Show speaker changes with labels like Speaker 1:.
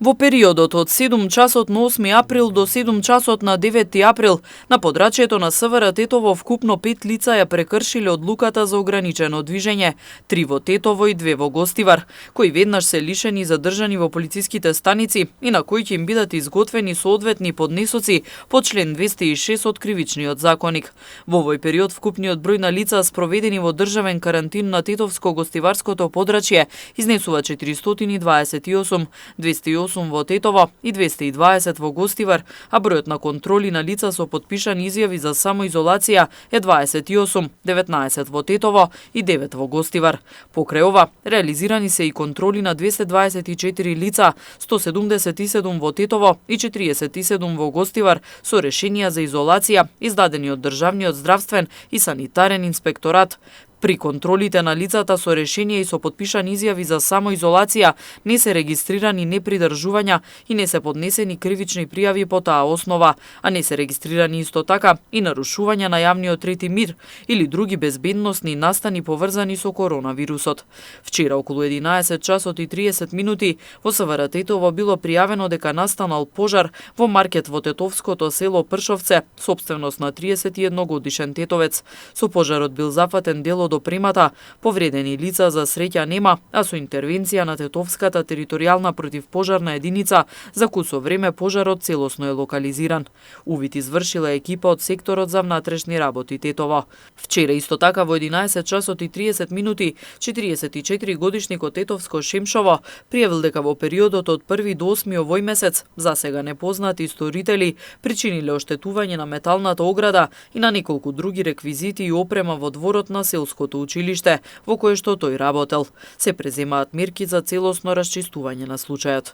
Speaker 1: Во периодот од 7 часот на 8 април до 7 часот на 9 април на подрачјето на СВР Тетово вкупно 5 лица ја прекршиле одлуката за ограничено движење, 3 во Тетово и 2 во Гостивар, кои веднаш се лишени и задржани во полициските станици и на кои ќе им бидат изготвени соодветни поднесоци по член 206 од Кривичниот законник. Во овој период вкупниот број на лица спроведени во државен карантин на Тетовско-Гостиварското подрачје изнесува 428, 208 во Тетово и 220 во Гостивар, а бројот на контроли на лица со подпишани изјави за самоизолација е 28, 19 во Тетово и 9 во Гостивар. Покрај ова, реализирани се и контроли на 224 лица, 177 во Тетово и 47 во Гостивар со решенија за изолација издадени од Државниот здравствен и санитарен инспекторат. При контролите на лицата со решение и со подпишани изјави за самоизолација не се регистрирани непридржувања и не се поднесени кривични пријави по таа основа, а не се регистрирани исто така и нарушувања на јавниот ред и мир или други безбедносни настани поврзани со коронавирусот. Вчера околу 11 часот и 30 минути во СВР Тетово било пријавено дека настанал пожар во маркет во тетовското село Пршовце, сопственост на 31 годишен тетовец. Со пожарот бил зафатен дел од опремата, повредени лица за среќа нема, а со интервенција на Тетовската територијална противпожарна единица за кусо време пожарот целосно е локализиран. Увид извршила екипа од секторот за внатрешни работи Тетово. Вчера исто така во 11 часот и 30 минути 44 годишникот Тетовско Шемшово пријавил дека во периодот од 1 до 8 овој месец за сега непознати сторители причиниле оштетување на металната ограда и на неколку други реквизити и опрема во дворот на селското училиште во кое што тој работел. Се преземаат мерки за целосно расчистување на случајот.